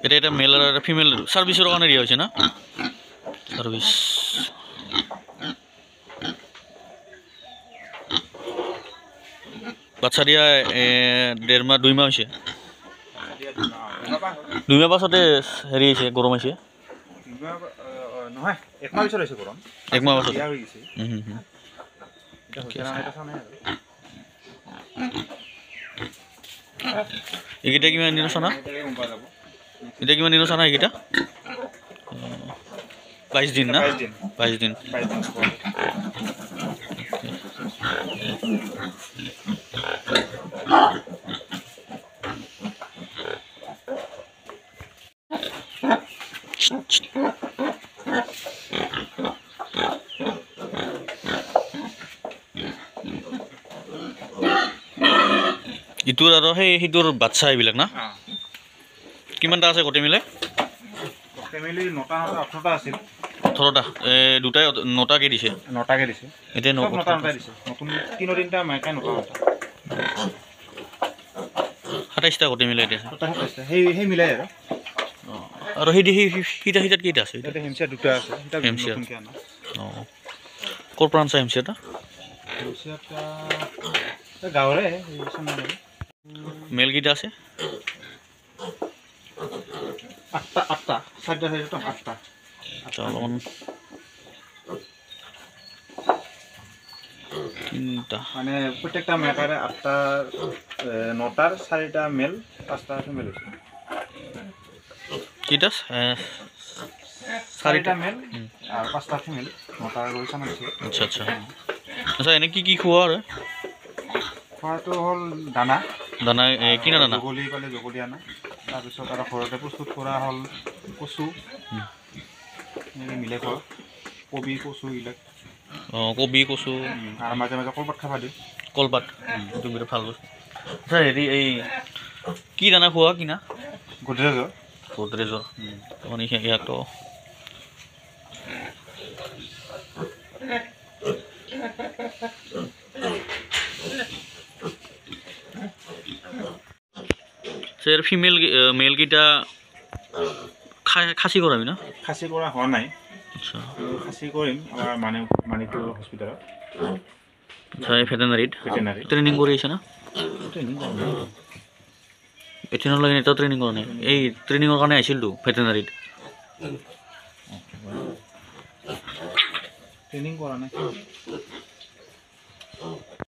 এটা এটা মেল আৰু এটা ফিমেল ছাৰ্ভিচৰ কাৰণে দিয়া হৈছে না? ছাৰ্ভিচ। বাচ্চা দিয়া 1.5 মাহ 2 মাহ হৈছে। 2 মাহ পাছতে হেৰি হৈছে, গৰম হৈছে। নহয়, একমাহ পিছত হৈছে গৰম। একমাহ পাছত। দিয়া হৈ গৈছে। এতিয়া হৈছে না নাই চোৱা নাই আৰু। এইকেইটা কিমান দিনৰ চানা? এতিয়াকে গম পোৱা যাব। এতিয়া কিমান দিনৰ চানা এইকেইটা? 22 দিন না? 22 দিন। 22 দিন। 22 দিন হ'ব। ইটোৰ আৰু সেই সিটোৰ বাচ্চা এইবিলাক না? অঁ। কিমানটা আছে গোটেই মিলাই? ফেমিলি নটা নটা 18টা আছিল। 18টা। দুটাই নটাকে দিছে? নটাকে দিছে। এতিয়া চব নটা নটাই দিছে। নতুন তিনিটা মাইকাই নটা নটা। 27টা গোটেই মিলাই এতিয়া। 27টা সেই সেই মিলাই আৰু। অঁ, আৰু সেই সেই সিটা সিটাত কেইটা আছে? ইয়াতে হেমচিয়া দুটা আছে। সিটা হেমচিয়া। নতুনকৈ আনা। অঁ, ক'ৰ পৰা আনছা হেমচিয়াটা? হেমচিয়াটা এই গাঁৱৰে, এই চান্দমাৰী। মেল কেইটা আছে? আঠটা আঠটা, চাৰিটা চাৰিটা আঠটা। আচ্ছা, অলপমান তিনিটা। মানে প্ৰত্যেকটা মেকাৰে আঠটা, নটাৰ চাৰিটা মেল, পাঁচটা ফিমেল হৈছে। কেইটা? চাৰিটা মেল আৰু পাঁচটা ফিমেল, নটা কৰি চানা দিছে। আচ্ছা আচ্ছা আচ্ছা এনে কি কি খোৱা আৰু? খোৱাটো হ'ল দানা। দানা, কিনা দানা? জগলি পালে জগলি আনা, তাৰপিছত আৰু ঘৰতে প্ৰস্তুত কৰা হ'ল কচু, এনেকৈ মিলাই খোৱা, কবি, কচু এইবিলাক। অঁ, কবি, কচু। আৰু মাজে মাজে কলপাত খাব দিওঁ। কলপাত, এইটো বিৰাট ভাল বস্তু। আচ্ছা, হেৰি, এই কি দানা খোৱা কিনা? গডৰেজৰ। গডৰেজৰ। মানে ইয়াতো ইয়াৰ ফিমেল মেলকেইটা খাচী কৰাবি না? খাচী কৰা হোৱা নাই। আচ্ছা। খাচী কৰিম আমাৰ মানে মাণিকপুৰ হস্পিটেলত। আচ্ছা, এই ভেটেনাৰীত? ভেটেনাৰী। ট্ৰেইনিং কৰি আহিছে না? ট্ৰেইনিং কৰা নাই। এতিয়ালৈকে এতিয়াও ট্ৰেইনিং কৰা নাই? এই ট্ৰেইনিঙৰ কাৰণে আহিছিলতো ভেটেনাৰীত। ট্ৰেইনিং কৰা নাই।